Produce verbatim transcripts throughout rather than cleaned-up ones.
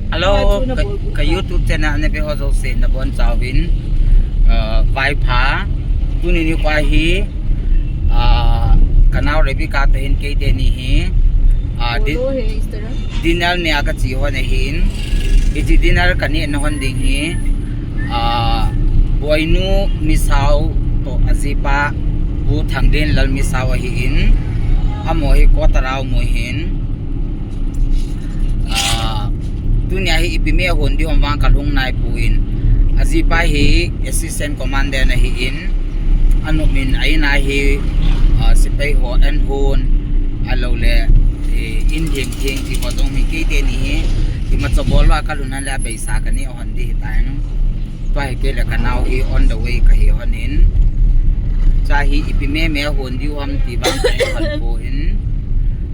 Hello, ka, ka YouTube channel a na ve ho jouse nabonchauvin, uh, vaipha. Tuni nikho hi, uh, ka nao Rebecca toh hin keiteni hi, uh, di-, dinner nea kache hon ahin. Hiche dinner kaneh na hon ding hi, uh, Boinu Misao toh ajipa Pu Thanglenlal Misao ahin. Amaho hi Kotara um u ahin. Ah, tunia hi ipi meh hon ding ham vang kalhung naipon. Ajipa hi Assistant Commandant ahin. Anop in a-in a hi, ah, sepai ho ahon, ahilouleh, eh, in lhem theng ti ho jong hi keiteni hi. Imacha bol uva kalhun hon le abeisa kaneh hon ding ahitai. Tua hi kei le ka nao hi on the way kahi hon in. Cha hi ipi meh meh hon diu ham ti vang kahe hon pon.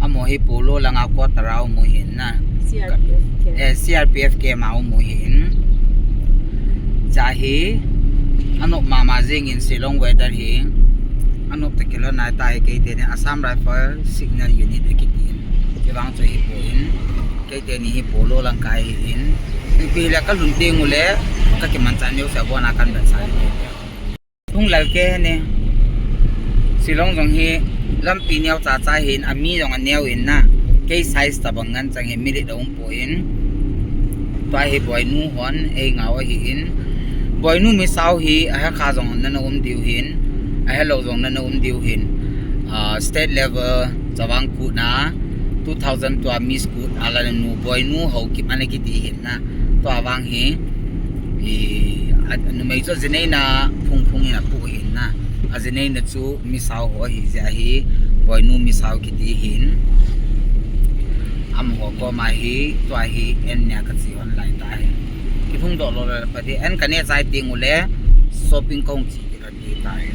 Amaho hi Polo langa Kotara um u ahin na. C R P F camp. Eh, C R P F camp a um u ahin. Cha hi anop mama jeng in Shillong weather hi. Anop tah kilhon nai tahi keiteni Assam Rifle Signal Unit akiti in. Kei vang chu hipon. Keiteni hi Polo lang kahi in. Ipi hile kalhun teng uleh kakimanchah neocha bon a kan vetsah ding. Hung lal kei hene. Shillong jong hi lampi neocha cha hin, ami jong aneo in na. Kei size tabang ngen chang hi milit aum pon. Tua hi Boinu hon eingah u ahin. Boinu Misao hi ahekha jong nana um diu hin, ahelou jong nana um diu hin. Ah, state level Chavang Kut na two thousand two a Miss Kut a la nu Boinu Haokip ana kiti hin na. Tua vang hi, i, a, numei chu ajineina Phungphung in apu hin na. Ajineina chu Misao ho ahi jeh a hi Boinu Misao kiti hin. Amaho koma hi, tua hi an nea kache hon lai tahi. Kilhung doh lou le pati an kaneh chai teng uleh shopping kahung che kit ding tahi.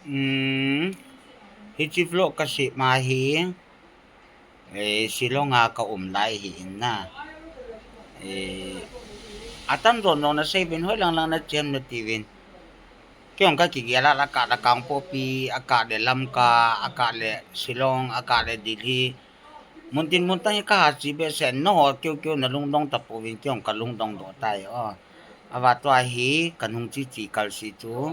Um, hiche vlog kasem ma hi, eh, Shillong a kaum lai ahin na. Eh, atamjon jong nasei uvin, hoilang lang nache ham nati uvin. Kei jong kakigel a, akah le Kangpokpi, akah le Lamka, akah le Shillong, akah le Delhi. Muntin muntang hi kaha che behseh in, nangho keu keu nalungdong tapouvin, kei jong kalungdong doh tai o. Ava tua hi kanung che che kalse chu,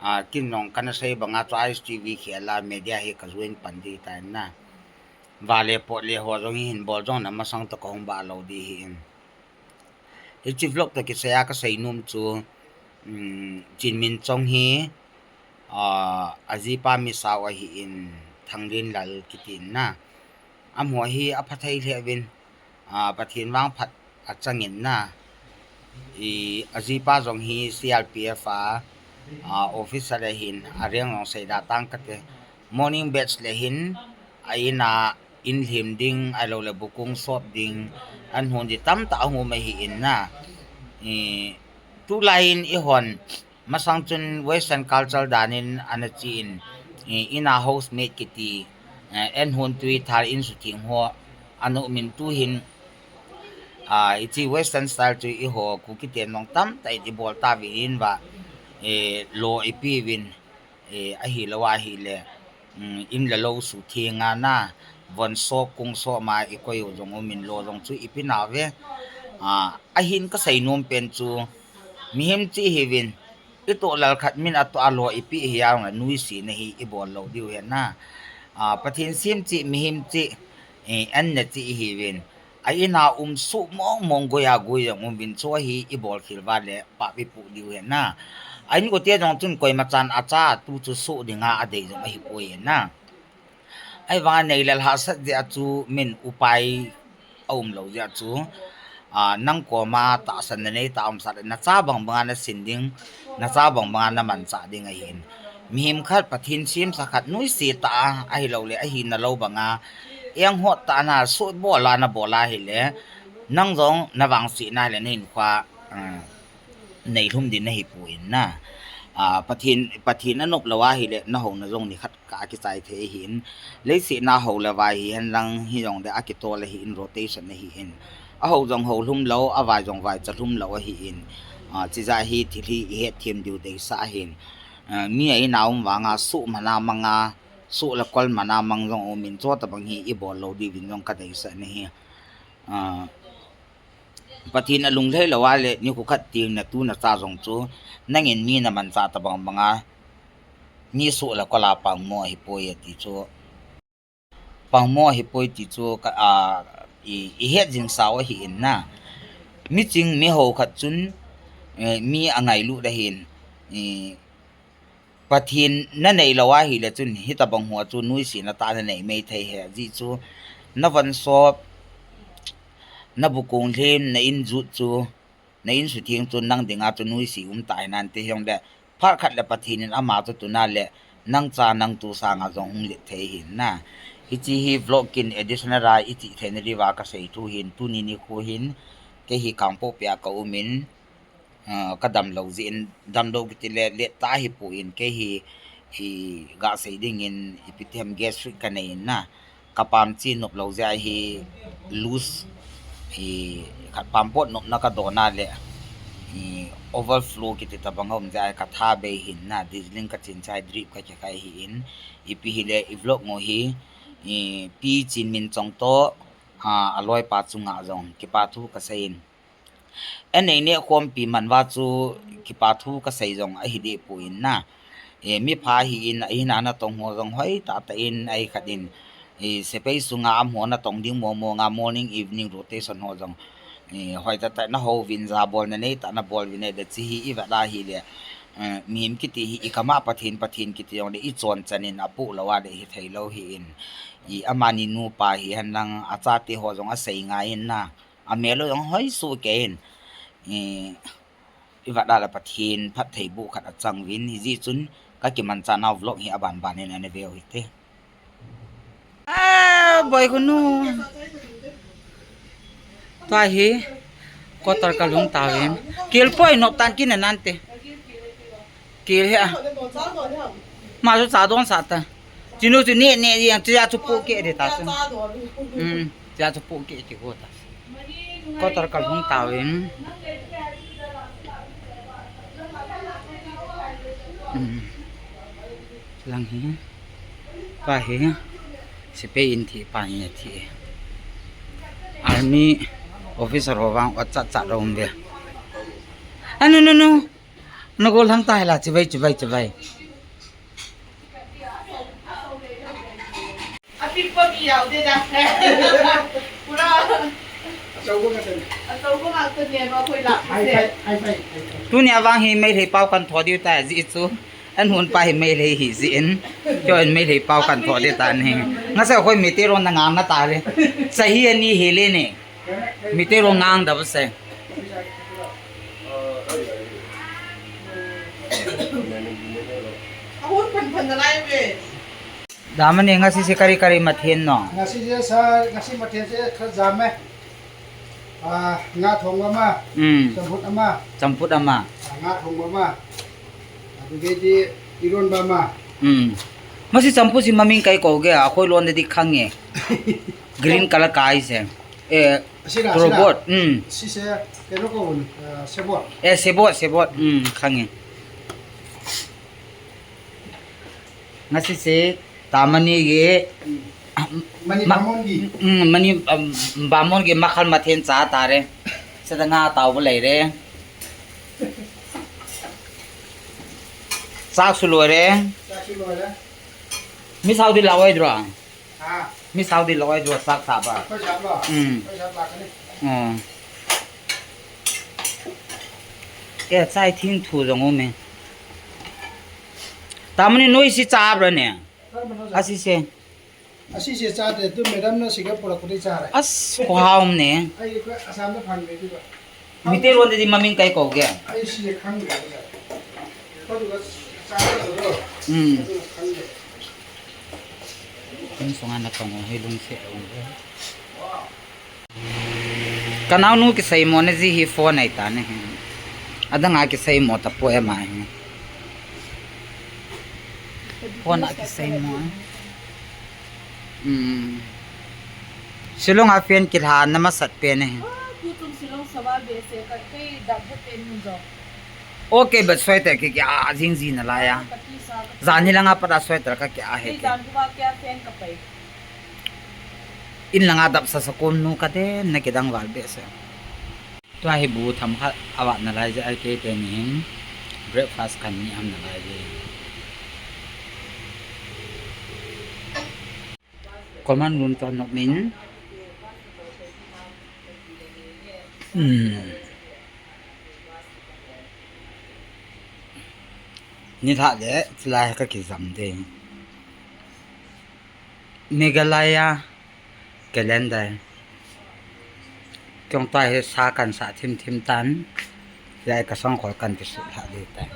ah, kin jong kana sei banga chu I S T V khel a media hi kajoin pan ding tai na. Vale pot le ho jong hi hin bol jong na masang toh kahung bah lou ding ahin. Hiche vlog toh kisai a kasei nom chu, um, Chinminchong hi, ah, ajipa Misao ahin, Thanglenlal kiti in na. Amaho hi aphathei lheh uvin, ah, Pathen vangphat achang in na. I, ajipa jong hi C R P F a, ah, officer ahin, areng jong seida tang kate. Morning batch le hin, a-in a, in lhem ding, ahilouleh bukung sop ding, an hon ding tamtah ahung um ahin na. I, tulai in eihon, masang chun Western culture dan in ana che in, i, in a housemate kiti, eh, an hon tui thal in sutheng ho, ana um in tu hin, ah, hiche Western style chu eiho Kuki ten jong tamtah in ibol tauvin va, eh, lo ipeuvin, eh, ahilou ahile, um, in le lou sutheng a na, von sop, kung sop ma ikoi u jong um in lo jong chu ipe nauve. Ah, ahin kasei nom pen chu, mihem cheh ihiuvin, itoh lal khat min atoh a lo ipe hi a jong le nuisat na hi ibol lou diu ahi na. Ah, Pathen sem cheh, mihem cheh, eh, an na cheh ihiuvin. A-in a um suh mong mong goi a goi jong um uvin chu hi ibol khel uva le pap ipoh diu ahi na. A-inkote jong chun koima chan acha tu chu suh dinga adei jong ahipoi ahi na. Ahivanga neilel hahsat jeh a chu min upai aum lou jeh a chu, ah, nang koma tahsan nanei tah a um sah le nacha bang banga nasin ding, nacha bang banga namanchah ding ahin. Mihem khat Pathen semsa khat nuisat tah a, ahilou le ahina lou banga, eng hot tah a na suh bol a nabol ahile, nang jong navangset na hile nahinkhoa, ah, neilhum ding nahipoi na. Ah, Pathen, Pathen anop lou ahile, nahouna jong nikhat kah a kichai thei ahin. Leiset a hou le vai hihen lang hijongle akitol ahin, rotation ahin. Ahou jong hou lhum lou, avai jong vaicha lhum lou ahin. Ah, chijeh hi thil hi ihet them diu deisah ahin. Ah, mi a-in a um vanga suhmang a manga, Soh le kol mana mang jong umin, chutabang hi ibol lou diuvin jong kadeisah nahi. Ah, Pathen alunglhai lou a le nikho khat teng natu nacha jong chu nangin mi namanchah tabang banga mi soh le kol a pangmo ahipoi ati chu. Pangmo ahipoi ti chu ka, a, i, ihet jing sao ahi in na. Miching miho khat chun, eh, mi angailut ahin, eh, Pathen nanei lou ahile chun hitabang hoa chu nuisatna tah nanei mei thei ahi. Ajeh chu navon sop, nabu kong lhem, na in jut chu, na in sutheng chu nang dinga chu nuisat um tah ahi nante, hijongle phat khat le Pathen in ama chu tuna le nang cha nang tu sanga jong hung let thei ahi na. Hiche hi vlog kin additional a ichih theina diuva kasei thu ahin, tuni nikho hin kei hi Kangpokpi a ka umin, ah, kadam lou jeh in, damlou kiti le let tah ahipon, kei hi, i, gasei dingin ipi ti ham, gastric kanei in na. Kapam che nop lou jeh a hi loose, i, khat pam pot nopna kadon a le, i, overflow kiti tabang aum jeh a katha bei ahin na, Darjeeling kachen chai drip kakikhai ahin, ipi hile i vlog ngo hi, i, Pi Chinminchong toh, a, aloipa chunga jong kipa thu kasei in. Anei neh khompi man uva chu kipa thu kasei jong ahi deh poi na. E, mipha ahin, ahin a natong ho jong hoi tah tah in, ahi khat in, e, sepai sunga amaho natong ding mong mong a morning evening rotation ho jong, e, hoi tah tah nahouvin, jabol nanei tah nabol uvin ahile, hiche hi ivet a hile, e, mihem kiti hi ikam a Pathen Pathen kiti jongle ichon chan in apoh lou a le hithei lou ahin, i, amani nupa hihen lang achate ho jong asei ngai in na. Amel u jong hoi soh kei in. I, ivet a le Pathen phattheiboh khat achang uvin, hijeh chun kakimanchah nau vlog hi aban ban in ana veu hite. Ah, boi kunu. Tua hi quarter kalhung tauvin. Kel poi nop tan kin nante. Kel hi a. Ma chu cha don sah ta. Chinu chu neh neh jeng, chuja chu pohkeh ding ta chu. Um, chuja chu pohkeh kit go ta. Quarter kalhung tauvin. Um. Lang hi. Pa hi. Sepai in thi pa hi thi. Army officer ho vang ot chat chat rom ve. Anu nu nu. Nagol hang tai la, chibai, chibai, chibai. Apikpa mi yau de da. Pura. Achouba ngah tah ne. Achouba ngah tah ne ba khoi la. Hai, hai, hai, hai, hai. Tunia vang hi Meitei pao kan tho diu ta ji chu. An hun pa hi Meitei hi ji in. Cho in Meitei pao kan tho diu ta ni. Ngasa khoi Meitei ron na ngang na ta le. Sahi ani hele ne. Meitei ron ngang da ba se. Damani, ngasi se kari kari mathen no? Ngasi se sa, ngasi mathen se kha jam e. Ah, nga thong ba ma. Mm. Champut ama. Champut ama. Ah, nga thong ba ma. Adugeidi iron ba ma. Mm. Masi champut si maming kai ko ge, akhoi lon de di khang e. Green color kai se. Eh, Asira, robot, asira. Mm. Sise, keno ko un, ah, sebot. Eh, sebot, sebot. Mm, khange. Ngasi se, tamani ge. Mm. Mani ma-, bamon gi. Mm, mani, um, bamon ge makhal mathen cha tare. Seda nga tau bu lei re. Sak su lo re. Sak su lo re. Mi Saudi la wai dro. Ha. Mi Saudi loi jo sak sa ba. Khoi sak lo. Mm. Khoi sak la ka ni. Oh. Eh, chai thing thu jong um e. Tamani noi si cha bra ne. Asi se. Asi se cha de tu madam na Singapore ko de cha ra. As ko haum ne. Ai ko Assam da phang de tu ba. Meitei ron de di maming kai ko ge. Ai si khang de. Ko du ka sa do. Hmm. Khang de. Insung ana kong hi lungse. Ka naonu kiseimo na ji hi phone ai ta ne. Adang a kiseimo ta po ema hi. Phone a kiseimo. Hmm. Shillong a fan kilha na masat pen e. Ah, tutum Shillong sawa be se ka kei da bu pen mun jo. Okay, but sweater kiki a jing ji nalai a. Jan hilanga pat a sweater kaki a he. In langa dap sa sa kom nu ka den na kidang val behseh. Tua hi bu tham khat a vat nalai je ai ke te ni hin breakfast kan ni am nalai je. Common room to nok min. Hmm. Ni tha le, chulai ka kijam de. Meghalaya calendar. Kong tai he sa kan sa thim thim tan. Lai ka song khol kan ki su tha de tai.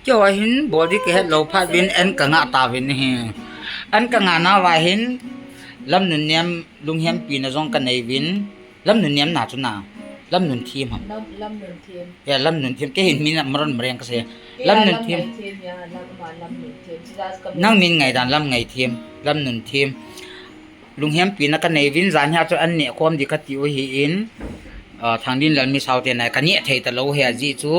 Keiho hin body kihet lou phat vin an ka nga ta vin hi. An ka nga na va hin lam nun niam lunghem pi na jong ka nei vin. Lam nun niam na chu na. Lam nun thim ham. Lam, lam nun thim. Ya, lam nun thim. Kei hin min Maron Mareng ka se. Lam nun thim. Lam nun thim, ya, lam, ma, lam nun thim. Nang min ngai dan lam ngai thim. Lam nun thim. Lunghem pi na ka nei vin jan hia chu an neh khom di ka ti u hi in, ah, Thangdinlal mi sau te nai ka neh thei ta lou hi a ji chu,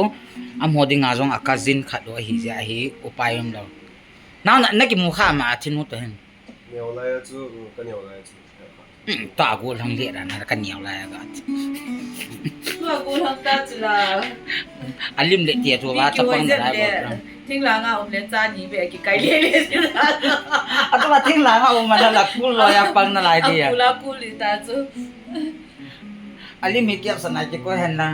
a mo dinga jong a cousin khat u ahi ji a hi upai um lou. Nang na, na ki mu kha ma a thin u to hin. Neo lai a chu, mm, ka neo lai a chu. Mm, ta go lang le ra na ka neo lai a ga. Tua ku lang ta chu la. A lim le tia chu va ta pang na lai bo. Thing la nga um le cha ni be ki kai le le chu la. A tu va thing la nga um na la kul lo ya pang na lai dia. Kul la kul li ta chu. A lim hi kiap sa na ki ko hen na.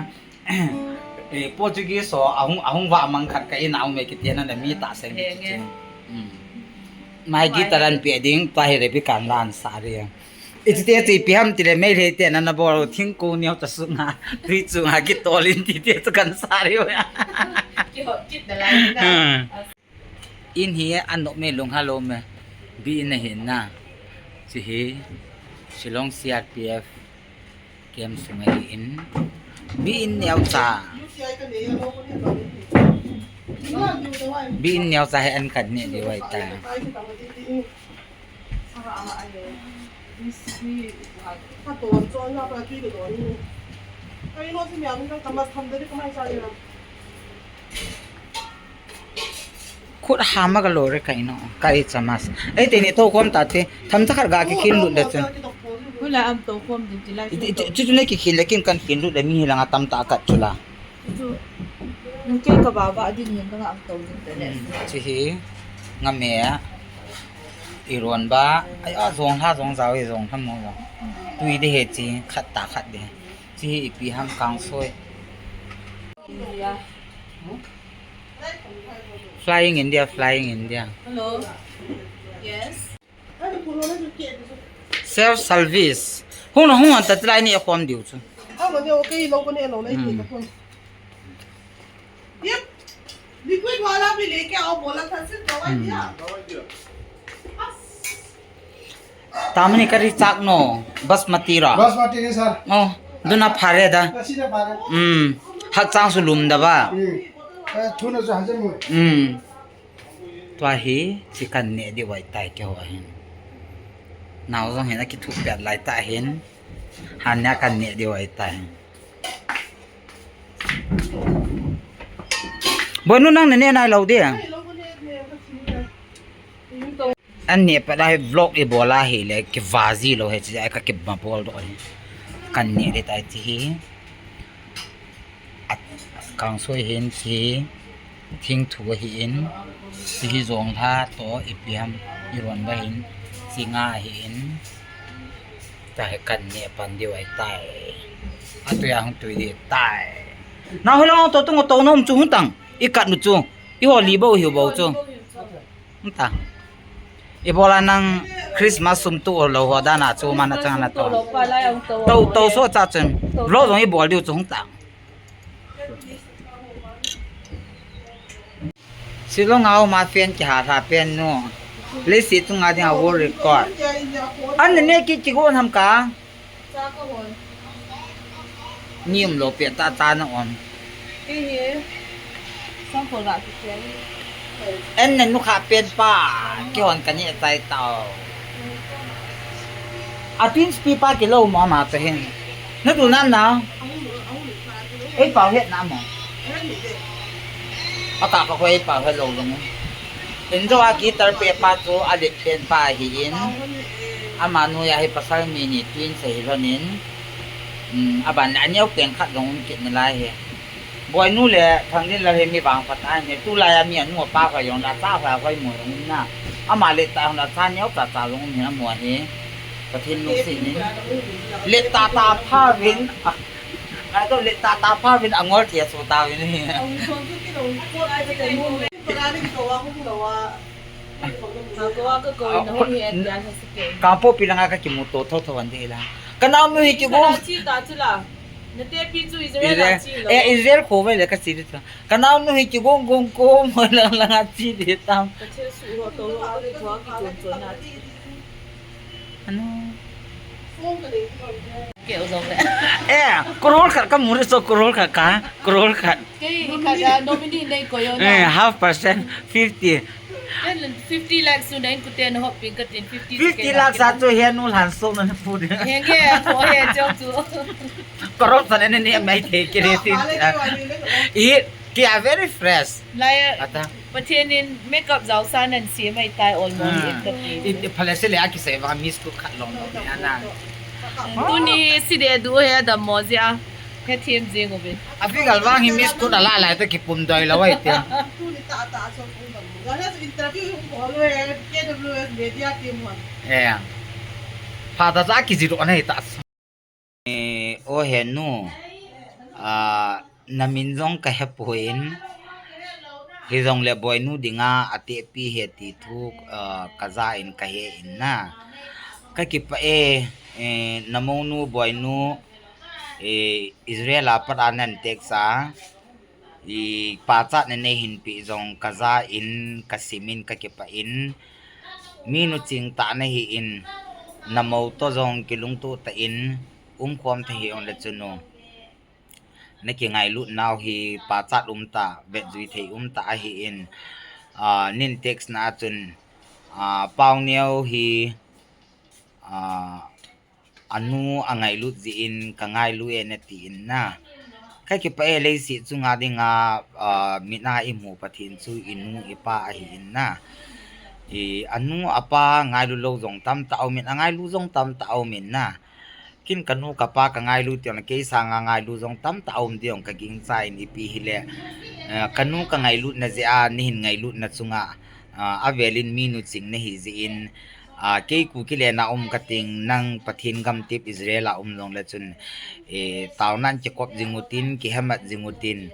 Eh, Portuguese so a hung, a hung va mang khat ka in a um me ki tia na na mi ta seng ki chi. Mm. Mai gi ta ran pe ding ta he re bi kan lan sa ri. Iti te ti pi ham ti le mei le te na na bol thingkung neo ta sunga, tui chunga kitol in ti te tu kan sa ri u ya. Kihot kit na lai na. Hmm. In hi a nok me lung halo me. Bi in a hin na. Chi hi Shillong C R P F camp sunga hi in. Bi in neo cha. Bi in neo cha he an kan ne di wai ta. Khut hama ka lo re ka ino. Ka i chamas. Ei te ni to kom ta te. Tham ta khat ga ki kin lut da chun. Hula am to kom din ti lai. Ti, ti, ti, ti ne ki kin le kin kan kin lut da mi langa tam ta kat chula. Chu, nang kei ka ba ba din ning ka nga ang to ning te le. Hmm, chi hi, nga me, i ron ba, ai a zong hla zong zau hi zong hla mo zong. Tui de he chi, khat ta khat de. Chi hi ipi ham kang soi. India. Flying India, Flying India. Hello. Yes. Self service. Hung na hung an ta tilai ni a khom diu chu. Liquid wala bhi leke aao bola tha, sir, dawai diya. Hmm. Tamani kari chak no, basmati ra. Basmati ni, sir. Oh, duna phare da. Lasi na phare. Hmm. Hat chang su lum da ba. Hmm. Eh, thuna su hajan mo. Hmm. Tua hi, chi kan ne di wai tai keiho hin. Nao jong hin a kithu piat lai ta hin. Han nia kan ne di wai tai. Boinu nang ne ne nai lo di. An ne pa lai vlog i bol a hi le ki va ji lo he chi ai ka ki ma bol do hi. Kan ne di tai chi hi. At kang soi hin chi. Thing thu ahi in, chi hi zong hla to ipi ham, i ron ba hin, chi nga ahi in, ta he kan ne pan diu ai tai. A tui a hung tui di tai. Na hu lang to tung to nom chu hung tang, i kat nu chu, i ho li bo hi bo chu. Hung ta. I bola nang Christmas sum tu lo ho dana chu mana chang na to. To, to so cha chen. Vlog zong i bol diu chu hung ta. Shillong a um a fan kiha lha pen nu. Leiset chunga dinga world record. An ne ki kigon ham ka. Ni um lo pe ta ta na on. En ne nu kha pen pa kihon ka ni tai tao. A twins pi pa kilo mo ma te hin. Nadu nan na. Ei pau het na mo. Aka ka khoi pau het lou lou. Injo a guitar pe pa chu a let pen pa hi in. Ama nu ya hi pasal mi ni twin sa hi lon in. Um, aban a neo pen khat long um kit na lai hi. Boinu le Thanglila hi mi vangphat ahi, tulai a mi anu apa kha jong le acha kha koi mu jong na. Ama le ta jong le acha neo cha cha jong um hi amu hi. Pathen lungset in. Le ta ta pha vin. Ah, ngai to le ta ta pha vin angol thia so ta vin hi. Kapopi langa ka kimu to tho tho an de la. Ka naonu hi ki go. Chi ta chu la. Na tepi chu Israel a chi lo. Eh, Israel kho vai le ka chi ta. Ka naonu hi kigong gong ko mo lang lang a chi de tam. Ka che su ho to ho a ki chon chon na chi. Ano. Ke u jong le. Eh, crore khat ka mu le so crore khat ka, crore khat. Ke i kha da nominee nei ko yo na. Eh, half percent, fifty. Then fifty lakhs su nei ku te na hop ping ka tin fifty. Fifty lakhs a chu he nu lan so na pu de. He ke ko he jong chu. Corruption ene ne mai the ke re tin. I, ki a very fresh. Lai, ata. Pathen in makeup jao sa nan si mai tai almost. Hmm. In ka ti. I, i phale se le a ki se va miss ko khat long long ne ana. Tuni si de du he da mo jia. He thim jing u bin. A fi gal vang hi miss ko da la lai to ki pum doi lo wai te. Tuni ta ta so ko da mo. Ga he interview ko lo he K W S media team wan. Eh. Pha ta sa ki ji ro nei ta. Eh, o he nu, ah, na min jong ka he poi in, hi jong le Boinu dinga a tepi he ti thu, ah, ka ja in ka he in na. Ka kipah e, eh, na monu Boinu, eh, Israel a pat a nan text a, i pachat na nei hin pi jong ka ja in, ka sim in, ka kipah in, mi nu ching ta na hi in, na mo to jong kilungto ta in, um khom ta hi ong le chun u. Na kingailut nau hi pachat um ta, vet jui thei um ta ahi in, ah, nin text na a chun, ah, Pau Neo hi, ah, anu a ngailut jeh in ka ngailu e na ti in na. Ka kipah e leiset chunga dinga, ah, mit a i mu Pathen chu i nu i pa ahi in na. I, anu a pa ngailu lou jong tam ta um in, a ngailu jong tam ta um in na. Kin ka nu ka pa ka ngailu ti ong, kei sanga ngailu jong tam ta um ti ong ka gingcha in ipi hile. Eh, ka nu ka ngailut na jeh a, ni hin ngailut na chunga, ah, a vel in mi nu ching na hi jeh in, ah, kei Kuki le na um ka ting nang Pathen gam tip Israel a um jong le chun, eh, tao nan kikop jing u tin, kihemat jing u tin,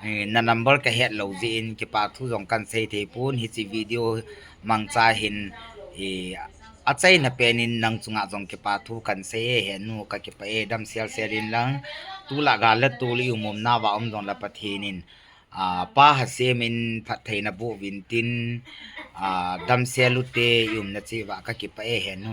eh, na number ka het lou jeh in, kipa thu jong kan sei thei pon, hichi video mangcha hin, eh, a chaina pen in nang chunga jong kipa thu kan sei e he nu ka kipah e dam sel sel in lang, tu la gal le tu li um um na va um jong la Pathen in, ah, pa ha sem in phat theina bu vin tin, ah, dam sel u te i um na chi va ka kipah e he nu.